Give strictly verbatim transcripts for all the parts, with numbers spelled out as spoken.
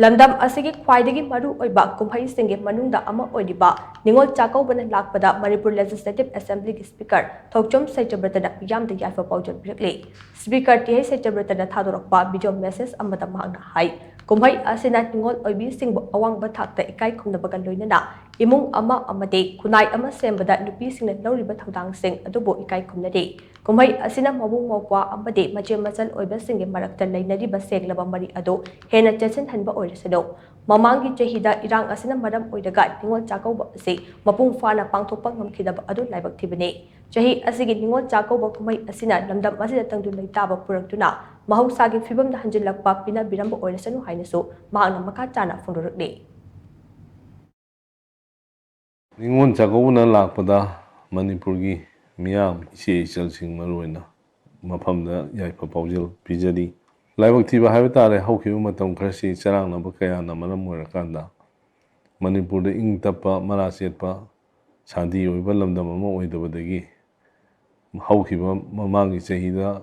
ꯂꯝꯗꯝ ꯑꯁꯤꯒꯤ ꯈ꯭ꯋꯥꯏꯗꯒꯤ ꯃꯔꯨ ꯑꯣꯏꯕ ꯀꯨꯝꯍꯩꯁꯤꯡꯒꯤ ꯃꯅꯨꯡꯗ ꯑꯃ ꯑꯣꯏꯔꯤꯕ ꯅꯤꯉꯣꯜ ꯆꯥꯛꯀꯧꯕꯅ ꯂꯥꯛꯄꯗ ꯃꯅꯤꯄꯨꯔ ꯂꯦꯖꯤꯁꯂꯦꯇꯤꯚ ꯑꯦꯁꯦꯝꯕ꯭ꯂꯤꯒꯤ ꯁ꯭ꯄꯤꯀꯔ ꯊꯣꯛꯆꯣꯝ ꯁꯩꯇꯕ꯭ꯔꯇꯅ ꯃꯤꯌꯥꯝꯗ ꯌꯥꯏꯐ ꯄꯥꯎꯖꯦꯜ ꯄꯤꯔꯛꯂꯤ꯫ ꯁ꯭ꯄꯤꯀꯔ ꯇꯤ ꯍꯩꯆ ꯁꯩꯇꯕ꯭ꯔꯇꯅ ꯊꯥꯗꯣꯔꯛꯄ ꯚꯤꯗꯤꯑꯣ ꯃꯦꯁꯦꯖ ꯑꯃꯗ ꯃꯍꯥꯛꯅ ꯍꯥꯏ, ꯀꯨꯝꯍꯩ ꯑꯁꯤꯅ ꯅꯤꯉꯣꯜ ꯑꯣꯏꯕꯤꯁꯤꯡꯕꯨ ꯑꯋꯥꯡꯕ ꯊꯥꯛꯇ ꯏꯀꯥꯏ ꯈꯨꯝꯅꯕꯒ ꯂꯣꯏꯅꯅ ꯏꯃꯨꯡ ꯑꯃ ꯑꯃꯗꯤ ꯈꯨꯟꯅꯥꯏ ꯑꯃ ꯁꯦꯝꯕꯗ ꯅꯨꯄꯤꯁꯤꯡꯅ ꯂꯧꯔꯤꯕ ꯊꯧꯗꯥꯡꯁꯤꯡ ꯑꯗꯨꯕꯨ ꯏꯀꯥꯏ ꯈꯨꯝꯅꯔꯤ꯫ ꯀꯨꯝꯍꯩ ꯑꯁꯤꯅ ꯃꯕꯨꯡ ꯃꯧꯄ꯭ꯋꯥ ꯑꯃꯗꯤ ꯃꯆꯦ ꯃꯆꯜ ꯑꯣꯏꯕꯁꯤꯡꯒꯤ ꯃꯔꯛꯇ ꯂꯩꯅꯔꯤꯕ ꯁꯦꯡꯂꯕ ꯃꯔꯤ ꯑꯗꯨ ꯍꯦꯟꯅ ꯆꯦꯠꯁꯤꯟꯍꯟꯕ ꯑꯣꯏꯔꯁꯅꯨ꯫ ꯃꯃꯥꯡꯒꯤ ꯆꯍꯤꯗ ꯏꯔꯥꯡ ꯑꯁꯤꯅ ꯃꯔꯝ ꯑꯣꯏꯔꯒ ꯅꯤꯉꯣꯜ ꯆꯥꯛꯀꯧꯕ ꯑꯁꯤ ꯃꯄꯨꯡ ꯐꯥꯅ ꯄꯥꯡꯊꯣꯛꯄ ꯉꯝꯈꯤꯗꯕ ꯑꯗꯨ ꯂꯥꯏꯕꯛ ꯊꯤꯕꯅꯤ꯫ ꯆꯍꯤ ꯑꯁꯤꯒꯤ ꯅꯤꯉꯣꯜ ꯆꯥꯛꯀꯧꯕ ꯀꯨꯝꯍꯩ ꯑꯁꯤꯅ ꯂꯝꯗꯝ ꯑꯁꯤꯗ ꯇꯪꯗꯨ ꯂꯩꯇꯥꯕ ꯄꯨꯔꯛꯇꯨꯅ ꯃꯍꯧꯁꯥꯒꯤ ꯐꯤꯕꯝꯗ ꯍꯟꯖꯤꯜꯂꯛꯄ ꯄꯤꯅꯕꯤꯔꯝꯕ ꯑꯣꯏꯔꯁꯅꯨ ꯍꯥꯏꯅꯁꯨ ꯃꯍꯥꯛꯅ ꯃꯈꯥ ꯇꯥꯅ ꯐꯣꯡꯗꯣꯔꯛꯂꯤ꯫ ꯅꯤꯉꯣꯜ ꯆꯥꯛꯀꯧꯕꯅ ꯂꯥꯛꯄꯗ ꯃꯅꯤꯄꯨꯔꯒꯤ ꯃꯤꯌꯥꯝ, ꯏꯆꯦ ꯏꯆꯜꯁꯤꯡ ꯃꯔꯨꯑꯣꯏꯅ ꯃꯐꯝꯗ ꯌꯥꯏꯐ ꯄꯥꯎꯖꯦꯜ ꯄꯤꯖꯔꯤ꯫ ꯂꯥꯏꯕꯛ ꯊꯤꯕ ꯍꯥꯏꯕ ꯇꯥꯔꯦ, ꯍꯧꯈꯤꯕ ꯃꯇꯝ ꯈꯔꯁꯤ ꯆꯔꯥꯡꯅꯕ ꯀꯌꯥꯅ ꯃꯔꯝ ꯑꯣꯏꯔꯀꯥꯟꯗ ꯃꯅꯤꯄꯨꯔꯗ ꯏꯪ ꯇꯞꯄ, ꯃꯔꯥ ꯆꯦꯠꯄ, ꯁꯥꯟꯇꯤ ꯑꯣꯏꯕ ꯂꯝꯗꯝ ꯑꯃ ꯑꯣꯏꯗꯕꯗꯒꯤ ꯍꯧꯈꯤꯕ ꯃꯃꯥꯡꯒꯤ ꯆꯍꯤꯗ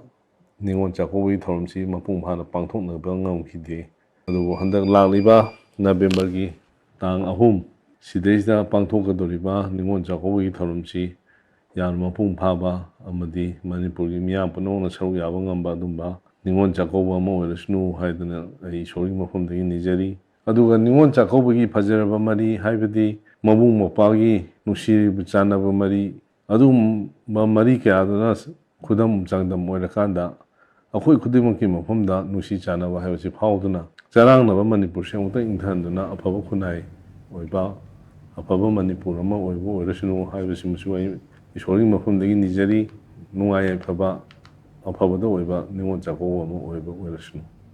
ꯅꯤꯉꯣꯜ ꯆꯥꯛꯀꯧꯕꯒꯤ ꯊꯧꯔꯝꯁꯤ ꯃꯄꯨꯡ ꯐꯥꯅ ꯄꯥꯡꯊꯣꯛꯅꯕ ꯉꯝꯈꯤꯗꯦ꯫ ꯑꯗꯨꯕꯨ ꯍꯟꯗꯛ ꯂꯥꯛꯂꯤꯕ ꯅꯕꯦꯝꯕꯔꯒꯤ ꯇꯥꯡ ꯑꯍꯨꯝ ꯁꯤꯗꯩꯁꯤꯗ ꯄꯥꯡꯊꯣꯛꯀꯗꯧꯔꯤꯕ ꯅꯤꯉꯣꯜ ꯆꯥꯛꯀꯧꯕꯒꯤ ꯊꯧꯔꯝꯁꯤ ꯌꯥꯝꯅ ꯃꯄꯨꯡ ꯐꯥꯕ ꯑꯃꯗꯤ ꯃꯅꯤꯄꯨꯔꯒꯤ ꯃꯤꯌꯥꯝ ꯄꯨꯝꯅꯃꯛꯅ ꯁꯔꯨꯛ ꯌꯥꯕ ꯉꯝꯕ ꯑꯗꯨꯝꯕ ꯅꯤꯉꯣꯜ ꯆꯥꯛꯀꯧꯕ ꯑꯃ ꯑꯣꯏꯔꯁꯅꯨ ꯍꯥꯏꯗꯅ ꯑꯩ ꯏꯁꯣꯔꯒꯤ ꯃꯐꯝꯗꯒꯤ ꯅꯤꯖꯔꯤ꯫ ꯑꯗꯨꯒ ꯅꯤꯉꯣꯜ ꯆꯥꯛꯀꯧꯕꯒꯤ ꯐꯖꯔꯕ ꯃꯔꯤ, ꯍꯥꯏꯕꯗꯤ ꯃꯕꯨꯡ ꯃꯧꯄ꯭ꯋꯥꯒꯤ ꯅꯨꯡꯁꯤꯔꯤꯕ ꯆꯥꯟꯅꯕ ꯃꯔꯤ, ꯑꯗꯨꯒꯨꯝꯕ ꯃꯔꯤ ꯀꯌꯥꯗꯨꯅ ꯈꯨꯗꯝ ꯆꯥꯡꯗꯝ ꯑꯣꯏꯔꯀꯥꯟꯗ, ꯑꯩꯈꯣꯏ ꯈꯨꯗꯤꯡꯃꯛꯀꯤ ꯃꯐꯝꯗ ꯅꯨꯡꯁꯤ ꯆꯥꯟꯅꯕ ꯍꯥꯏꯕꯁꯤ ꯐꯥꯎꯗꯨꯅ, ꯆꯔꯥꯡꯅꯕ ꯃꯅꯤꯄꯨꯔꯁꯤ ꯑꯃꯨꯛꯇꯪ ꯏꯪꯊꯍꯟꯗꯨꯅ, ꯑꯐꯕ ꯈꯨꯟꯅꯥꯏ ꯑꯣꯏꯕ, ꯑꯐꯕ ꯃꯅꯤꯄꯨꯔ ꯑꯃ ꯑꯣꯏꯕ ꯑꯣꯏꯔꯁꯅꯨ ꯍꯥꯏꯕꯁꯤꯃꯁꯨ ꯑꯩ ꯏꯁꯣꯔꯒꯤ ꯃꯐꯝꯗꯒꯤ ꯅꯤꯖꯔꯤ꯫ ꯅꯨꯡꯉꯥꯏ ꯌꯥꯏꯐꯕ, ꯑꯐꯕꯗ ꯑꯣꯏꯕ ꯅꯤꯉꯣꯜ ꯆꯥꯛꯀꯧꯕ ꯑꯃ ꯑꯣꯏꯕ ꯑꯣꯏꯔꯁꯅꯨ꯫